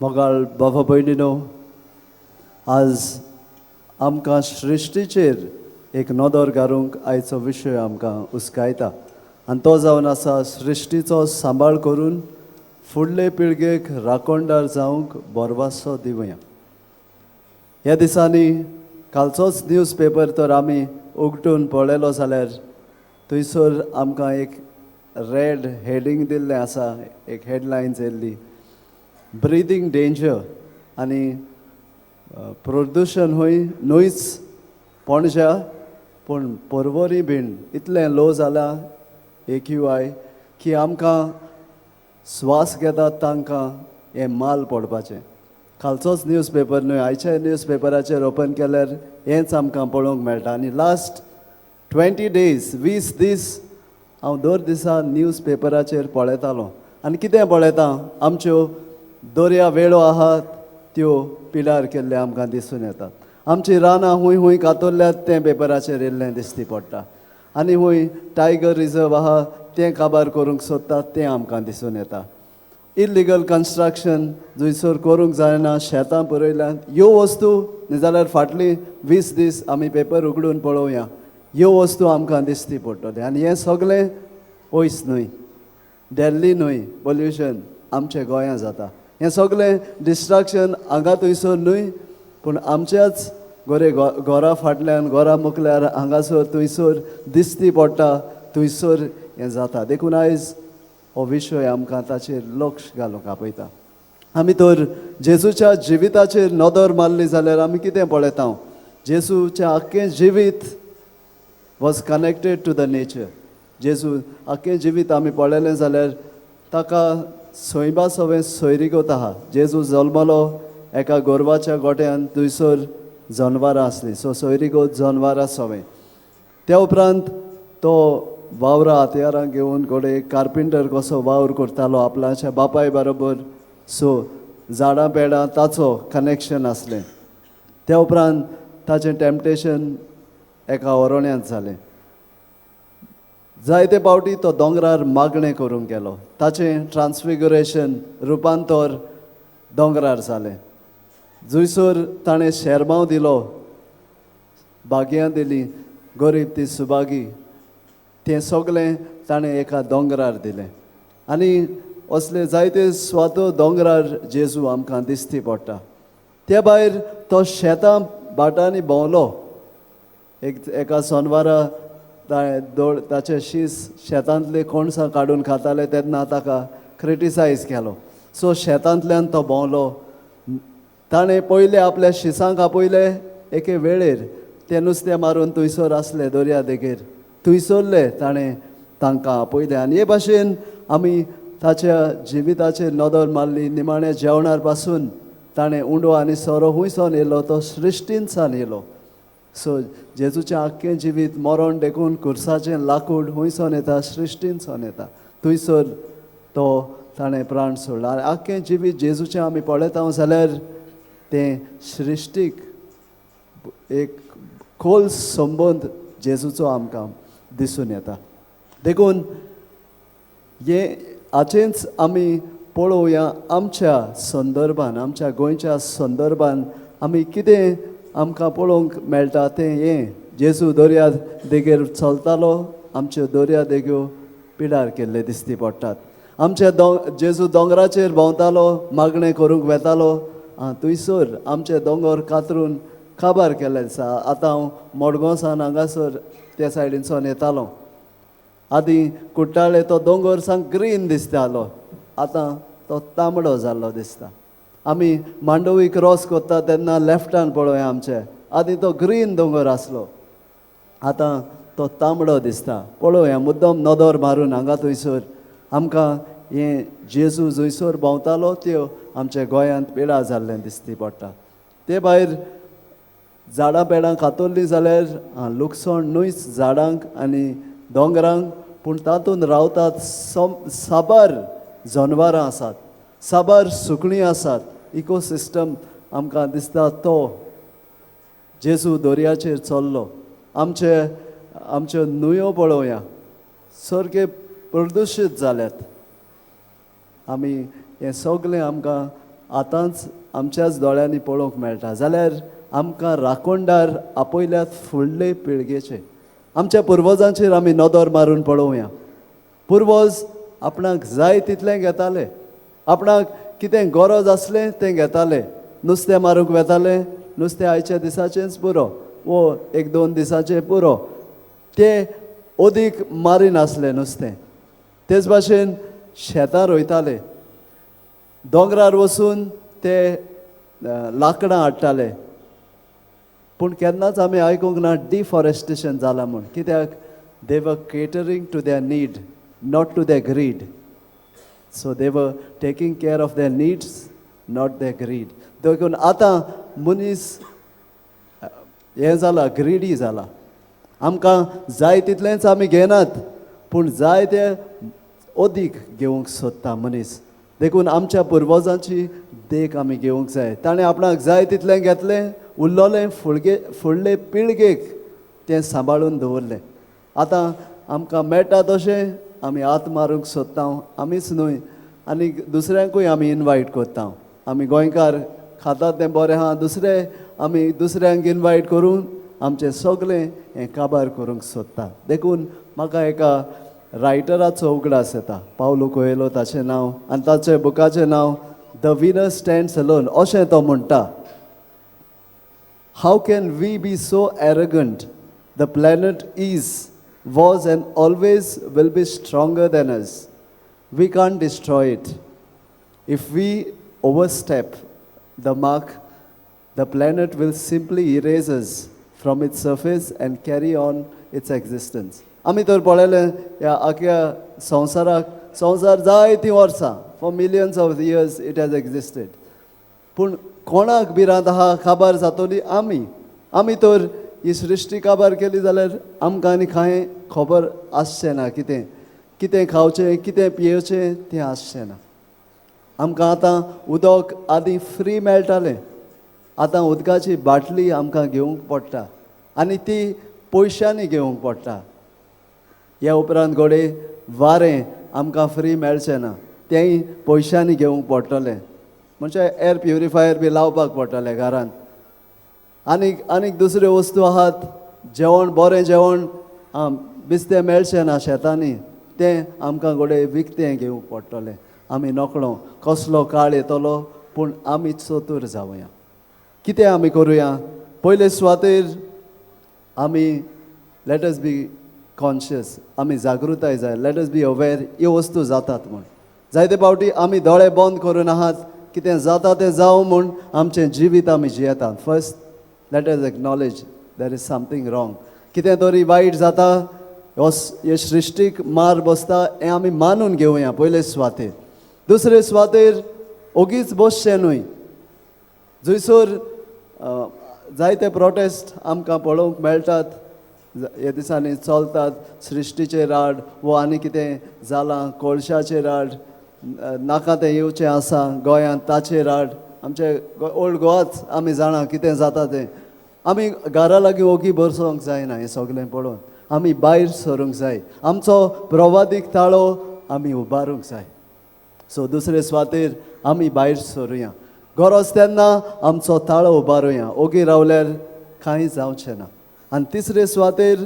मोगाळ बाबा भयणीनो, आज आमकां सृश्टीचेर एक नदर घालूंक आयचो विशय आमकां उस्कायता आनी तो जावन आसा सृश्टीचो सांबाळ करून फुडले पिळगेक राखणदार जावंक भरवासो दिवया. ह्या दिसांनी कालचोच न्यूज पेपर तर आमी उगटून पळयलो जाल्यार थंयसर आमकां एक रेड हेडींग दिल्लें आसा, एक हेडलायन्स येयल्ली, ब्रिदींग डेंजर आनी प्रदुशण हय न्हूच पणज्या पूण पर्वरी बीन इतलें लो जालां AQI की आमकां स्वास घेतात तांकां हें माल पडपाचें. कालचोच न्यूज पेपर न्हय, आयच्या न्यूज पेपराचेर ओपन केल्यार हेंच आमकां पळोवंक मेळटा. आनी लास्ट 20 डेज, 20 दीस हांव दर दिसा न्यूज पेपराचेर पळयतालो आनी कितें पळयता, आमच्यो दर्या वेळो आहात त्यो पिडार केल्ले आमकां दिसून येतात. आमची रानां हूंय हूंय कातरल्यात तें पेपराचेर येयल्लें दिसती पडटा. आनी हूंय टायगर रिजर्व आहा तें काबार करूंक सोदतात तें आमकां दिसून येता. इल्लिगल कन्स्ट्रक्शन जंयसर करूंक जायना, शेतां पुरयल्यात ह्यो वस्तू न्ही जाल्यार फाटलीं 20 दीस आमी पेपर उगडून पळोवया, ह्यो वस्तू आमकां दिसती पडटल्यो. आनी हें सगळें पयस न्हय, दिल्ली न्हय, पोल्युशन आमच्या गोंयांत जाता. हें सगळें डिस्ट्रक्शन हांगा थंयसर न्हय पूण आमच्याच गोरे घरा फाटल्यान, घरा मुखल्यार, हांगासर थंयसर दिसती पडटा, थंयसर हें जाता. देखून आयज हो विशय आमकां ताचेर लक्ष घालूंक आपयता. आमी तर जेजूच्या जिविताचेर नदर मारली जाल्यार आमी कितें पळयता, जेजूचें आख्खें जिवीत was connected to the nature. जेजू आख्खें जिवीत आमी पळयलें जाल्यार ताका सैमा सवें सोयरीगत आहा. जेजू जल्मलो एका गोरवाच्या गोट्यान, थंयसर जनवरां आसलीं, सो सोयरीगत जनवरां सवें. त्या उपरांत तो वावरा हत्यारां घेवन घोडे कार्पेंटर कसो वावर करतालो आपल्याच्या बापाय बरोबर, सो झाडां पेडां ताचो कनेक्शन आसलें. त्या उपरांत ताचें टेम्पटेशन एका ओरोण्यांत जालें. जायते फावटी तो दोंगरार मागणें करूंक गेलो. ताचें ट्रान्सफिगरेशन, रुपांतर दोंगरार जालें, जंयसर ताणें शेरमांव दिलो, भाग्यां दिलीं, गरीब ती सुभागी, तें सगळें ताणें एका दोंगरार दिलें. आनी असले जायते स्वातो दोंगरार जेजू आमकां दिसती पडटा. त्या भायर तो शेतां भाटांनी भोंवलो. एका सोनवारा दोळ ताचे शीस शेतांतले कोणसां काडून खाताले तेन्ना ताका क्रिटिसायज केलो. सो शेतांतल्यान तो भोंवलो. ताणें पयले आपल्या शिसांक आपयले एके वेळेर, ते नुस्तें मारून थंयसर आसले दर्या देगेर, थंयसरले ताणें तांकां आपयले. आनी हे भाशेन आमी ताच्या जिविताचेर नदर मारली. निमाणे जेवणार पासून ताणें उंडो आनी सोरो हुंयसान येयलो, तो सृश्टीनसान येयलो. सो जेजूचें आख्खें जिवीत मरण देखून कुर्साचें लाकूड हुंयसान येता, सृश्टीनसान येता, थंयसर तो ताणें प्राण सोडला. आनी आख्खें जिवीत जेजूचें आमी पळयता जाल्यार तें सृश्टीक एक खोल संबंद जेजूचो आमकां दिसून येता. देखून हें हाचेंच आमी पळोवया आमच्या संदर्भान, आमच्या गोंयच्या संदर्भान आमी कितें आमकां पळोवंक मेळटा तें हें. जेजू दर्या देगेर चलतालो, आमच्यो दर्या देग्यो पिडार केल्ले दिसती पडटात. आमच्या जेजू दोंगराचेर भोंवतालो, मागणें करूंक वेतालो, आं थंयसर आमचे दोंगर कातरून काबार केल्ले दिसा. आतां हांव मडगांवसान हांगासर त्या सायडीनसून येतालो, आदीं कुट्टाळे तो दोंगर सामको ग्रीन दिसतालो, आतां तो तांबडो जाल्लो दिसता. आमी मांडवी क्रॉस करता तेन्ना लेफ्टान पळोवया आमचे, आदीं तो ग्रीन दोंगर आसलो, आतां तो तांबडो दिसता. पळोवया मुद्दम नदर मारून हांगा थंयसर आमकां हें जेजू जंयसर भोंवतालो त्यो आमच्या गोंयांत पिडा जाल्लें दिसती पडटा. ते भायर झाडां पेडां कातरलीं जाल्यार लुकसाण न्हूच झाडांक आनी दोंगरांक, पूण तातूंत रावतात साबार जनवरां आसात, साबार सुकणीं आसात. इकोसिस्टम आमकां दिसता तो जेजू दर्याचेर चल्लो. आमच्यो न्हंयो पळोवया सारके प्रदुशीत जाल्यात. आमी हें सगळें आमकां आतांच आमच्याच दोळ्यांनी पळोवंक मेळटा. जाल्यार आमकां राखणदार आपयल्यात फुडले पिळगेचे. आमच्या पुर्वजांचेर आमी नदर मारून पळोवया. पुर्वज आपणाक जाय तितलें घेताले, आपणाक कितें गरज आसलें तें घेताले. नुस्तें मारूंक वेताले, नुस्तें आयच्या दिसाचेंच पुरो वो एक दोन दिसाचें पुरो, ते अदीक मारिनासलें नुस्तें. तेच भाशेन शेतां रोयताले, दोंगरार वचून ते लांकडां हाडटाले. पूण केन्नाच आमी आयकूंक ना डिफॉरेस्टेशन जालां म्हूण. कित्याक they were catering to their need, not to their greed. So they were taking care of their needs, not their greed. देखून आतां मनीस हें जाला, ग्रीडी जाला. आमकां जाय तितलेंच आमी घेनात, पूण जाय ते अदीक घेवंक सोदता मनीस. देखून आमच्या पुर्वजांची देख आमी घेवंक जाय. ताणें आपणाक जाय तितलें घेतलें, उरलोलें फुडगे फुडले पिळगेक तें सांबाळून दवरलें. आतां आमकां मेळटा तशें आमी हात मारूंक सोदता. आमीच न्हय, आनी दुसऱ्यांकूय आमी इनवायट करता. आमी गोंयकार खातात तें बरें आहा, दुसरे आमी दुसऱ्यांक इनवायट करून आमचें सगळें हें काबार करूंक सोदता. देखून म्हाका एका रायटराचो उगडास येता, पावलो कोयलो ताचें नांव, आनी ताचें बुकाचें नांव the winner stands alone. अशें तो म्हणटा, "How can we be so arrogant? The planet is, was and always will be stronger than us. We can't destroy it. If we overstep the mark, the planet will simply erase us from its surface and carry on its existence." आमी तर पळयलें ह्या आख्या संवसाराक, संवसार जायतीं वर्सां, for millions of years it has existed. पूण कोणाक भिरांत आहा काबार जातली? आमी तर ही सृश्टी काबार केली जाल्यार आमकां आनी कांय खबर आसचें ना. कितें कितें खावचें, कितें पियेवचें तें आसचें ना आमकां. आतां उदक आदीं फ्री मेळटालें, आतां उदकाची बाटली आमकां घेवंक पडटा आनी ती पयशांनी घेवंक पडटा. ह्या उपरांत घडये वारें आमकां फ्री मेळचें ना, तेंय पयशांनी घेवंक पडटलें. म्हणजे एअर प्युरिफायर बी लावपाक पडटलें घरांत. आनीक आनीक दुसऱ्यो वस्तू आहात. जेवण, बरें जेवण बेश्टें मेळचें ना शेतांनी, तें आमकां घडये विकतें घेवंक पडटलें. आमी नकळो कसलो काळ येतलो, पूण आमी चतूर जावया. कितें आमी करुया? पयले सुवातेर आमी let us be conscious, आमी जागृताय जाय. Let us be aware ह्यो वस्तू जातात म्हूण. जायते फावटी आमी दोळे बंद करून आहात, कितें जाता तें जावं म्हूण आमचें जिवीत आमी जियेतात. First, let us acknowledge there is something wrong. कितें तरी वायट जाता, हो हे सृश्टीक मार बसता हें आमी मानून घेवया पयले सुवातेर. दुसरे सुवातेर ओगीच बसचें न्हय. जंयसर जायते प्रोटेस्ट आमकां पळोवंक मेळटात, हे दिसांनी चलतात, सृश्टीचेर आड वो आनी कितें जालां, कोळशाचेर आड, नाका तें येवचें आसा गोंयांत ताचेर आड. आमचे ओल्ड गोवाच आमी जाणा कितें जाता तें. आमी घरा लागीं ओगी बसोंक जायना. हें सगळें पळोवन आमी भायर सरूंक जाय. आमचो प्रवादीक ताळो आमी उबारूंक जाय. सो दुसरे सुवातेर आमी भायर सरुया, गरज तेन्ना आमचो ताळो उबारुया. ओगी रावल्यार कांय जावचें ना. आनी तिसरे सुवातेर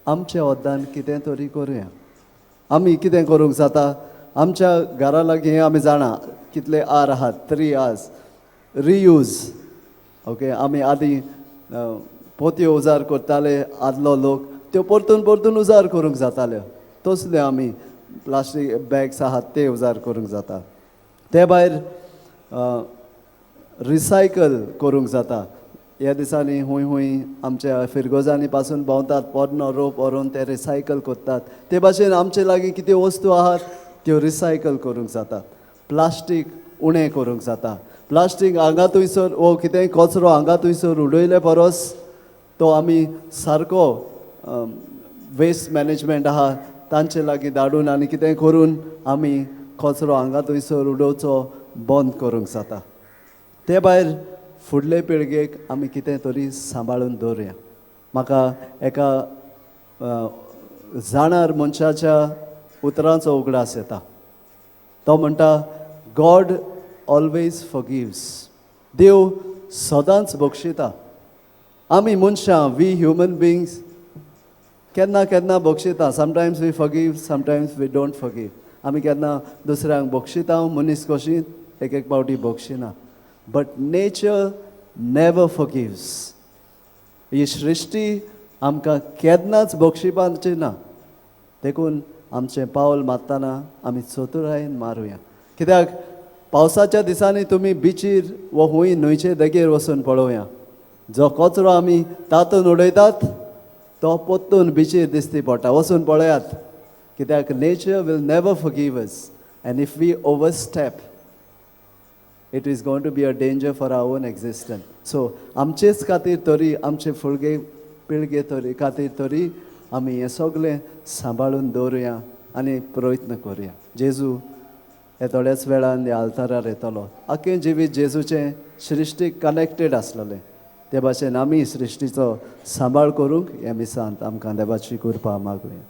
आमच्या वद्दान कितें तरी करुया. आमी कितें करूंक जाता? आमच्या घरा लागीं आमी जाणा कितले आर आहात, थ्री आर्स, रियूज. ओके, आमी आदीं पोतयो उजार करताले आदलो लोक, त्यो परतून परतून उजार करूंक जाताल्यो. तसल्यो आमी प्लास्टीक बॅग्स आहात ते उजार करूंक जाता. ते भायर रिसायकल करूंक जाता. ह्या दिसांनी हूंय हूंय आमच्या फिरगोजांनी पासून भोंवतात, पोरणो रोप व्हरून ते रिसायकल करतात. ते भाशेन आमचे लागीं कितें वस्तू आहात त्यो रिसायकल करूंक जातात. प्लास्टीक उणें करूंक जाता. प्लास्टीक हांगा थंयसर वो कितेंय कचरो हांगा थंयसर उडयले परस तो आमी सारको वेस्ट मॅनेजमेंट आहा तांचे लागीं धाडून आनी कितेंय करून आमी कचरो हांगा थंयसर उडोवचो बंद करूंक जाता. ते भायर फुडले पिळगेक आमी कितें तरी सांबाळून दवरुया. म्हाका एका जाणार मनशाच्या उतरांचो उगडास येता. तो म्हणटा, "God always forgives. देव सदांच बक्षिता. आमी मनशां, we human beings, केन्ना केन्ना बक्षिता. Sometimes we forgive, sometimes we don't forgive. आमी केन्ना दुसऱ्यांक बक्षिता मनीस कशी, एक एक पावटी बक्षिना. But nature never forgives. ही सृश्टी आमकां केन्नाच बक्षिपाची ना. देखून आमचें पावल मारतना आमी चतुरायेन मारुया, कित्याक पावसाच्या दिसांनी तुमी बिचीर वो हुंय न्हंयचे देगेर वचून पळोवया, जो कचरो आमी तातून उडयतात तो पोत्तून बिचीर दिसती पडटा. वचून पळयात, कित्याक nature will never forgive us, and if we overstep, it is going to be a danger for our own existence. So आमचेच खातीर तरी, आमचे फुडले पिळगे तरी खातीर तरी आमी हें सगळें सांबाळून दवरुया आनी प्रयत्न करुया. जेजू हे थोड्याच वेळान ह्या आल्तारार येतलो. आख्खें जिवीत जेजूचें सृश्टीक कनेक्टेड आसलेलें. ते भाशेन आमी सृश्टीचो सांबाळ करूंक ह्या मिसांत आमकां देवाची कृपा मागुया.